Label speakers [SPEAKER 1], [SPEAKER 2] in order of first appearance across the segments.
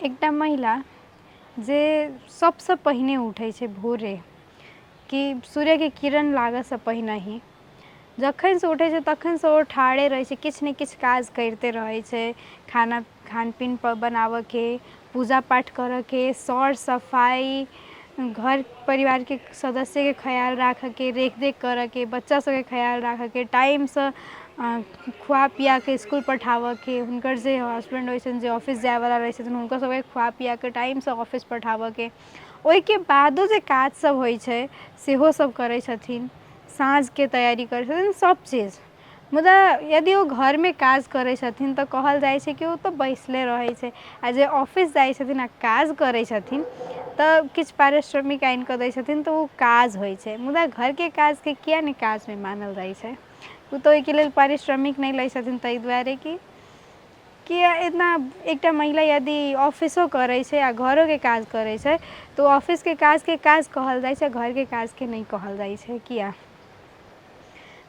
[SPEAKER 1] एकटा महिला जे सभसँ पहिने उठै छै भोरे कि सूर्यके किरण लागऽसँ पहिनहि जखनसँ उठै छै तखनसँ ओ ठाढ़े रहै छै, किछु ने किछु काज करिते रहै छै। खाना खान पीन बनाबऽके, पूजा पाठ करऽके, सर सफाइ, घर परिवारके सदस्यके ख्याल राखऽके, रेख देख करऽके, बच्चा सबके ख्याल राखऽके, टाइमसँ खुआ पियाके इसकुल पठाबऽके, हुनकर जे हसबैंड होइ छनि, जे ऑफिस जाइवला रहै छथिन, हुनको सबके खुआ पियाके टाइमसँ ऑफिस पठाबऽके, ओइके बादो जे काज सब होइ छै सेहो सब करै छथिन। साँझके तैयारी करै छथिन, सब चीज। मुदा यदि ओ घरमे काज करै छथिन तऽ कहल जाइ छै कि ओ तऽ बैसले रहै छै, आओर जे ऑफिस जाइ छथिन आओर काज करै छथिन तऽ किछु पारिश्रमिक आनिकऽ दै छथिन तऽ ओ काज होइ छै। मुदा घरके काजके किए नहि काजमे मानल जाइ छै? ओ तऽ ओइके लेल पारिश्रमिक नहि लै छथिन, तै दुआरे कि किए एतना एकटा महिला यदि ऑफिसो करै छै आओर घरोके काज करै छै तऽ ओ ऑफिसके काजके काज कहल जाइ छै, घरके काजके नहि कहल जाइ छै। किए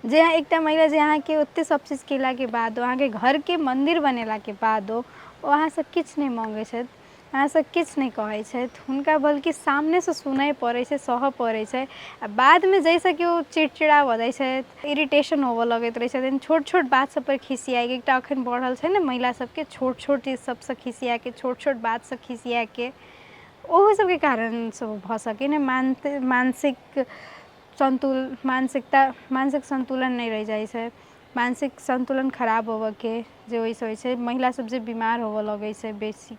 [SPEAKER 1] जे एकटा महिला जे अहाँके ओते सब चीज केलाके बादो, अहाँके घरके मन्दिर बनेलाके बादो ओ अहाँसँ किछु नहि मङ्गै छथि, अहाँसँ किछु नहि कहै छथि, हुनका बल्कि सामनेसँ सुनय पड़ै छै, सहऽ पड़ै छै, आओर बादमे जाहिसँ कि ओ चिड़चिड़ा भऽ जाइ छथि, इरिटेशन होबऽ लगैत रहै छथिन, छोट छोट बात सबपर खिसियाइके एकटा एखन बढ़ल छै ने महिला सबके छोट छोट चीज सबसँ खिसियाके, छोट छोट बातसँ खिसियाके, ओहू सबके कारणसँ भऽ सकैए ने मानसिक सन्तुल मानसिकता मानसिक सन्तुलन नहि रहि जाइ छै, मानसिक सन्तुलन खराब होबऽके जे ओहिसँ होइ छै। महिला सब जे बीमार होबऽ लगै छै बेसी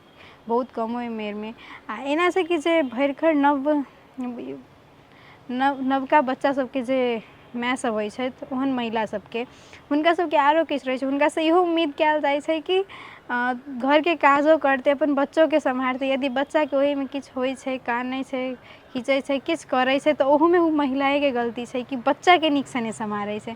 [SPEAKER 1] बहुत कम उमेरमे। आओर एना छै कि जे भरिखर नव नव नवका बच्चा सबके जे माय सब होइ छथि, ओहन महिला सबके, हुनका सबके आरो किछु रहै छै। हुनकासँ इहो उम्मीद कयल जाइ छै कि घरके काजो करतै, अपन बच्चोके सम्हारतै। यदि बच्चाके ओहिमे किछु होइ छै, कानै छै, खीचै छै, किछु करै छै, तऽ ओहूमे ओ महिलाएके गलती छै कि बच्चाके नीकसँ नहि सम्हारै छै।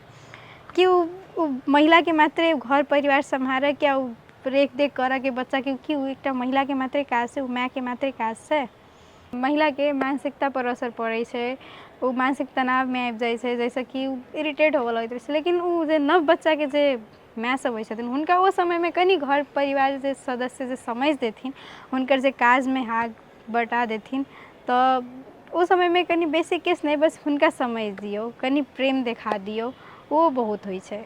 [SPEAKER 1] कि ओ महिलाके मात्रे घर परिवार सम्हारऽके आ ओ रेख देख करऽके बच्चाके, की ओ एकटा महिलाके मात्रे काज छै? ओ मायके मात्रे काज छै? महिलाके मानसिकतापर असर पड़ै छै, ओ मानसिक तनावमे आबि जाइ छै, जाहिसँ कि ओ इरिटेट होबऽ लगैत रहै छै। लेकिन ओ जे नव बच्चाके जे माय सब होइ छथिन, हुनका ओ समयमे कनि घर परिवार जे सदस्य जे समझि देथिन, हुनकर जे काजमे हाथ बँटा देथिन, तऽ ओ समयमे कनि बेसी किछु नहि, बस हुनका समझि दियौ, कनि प्रेम देखा दियौ, ओ बहुत होइ छै।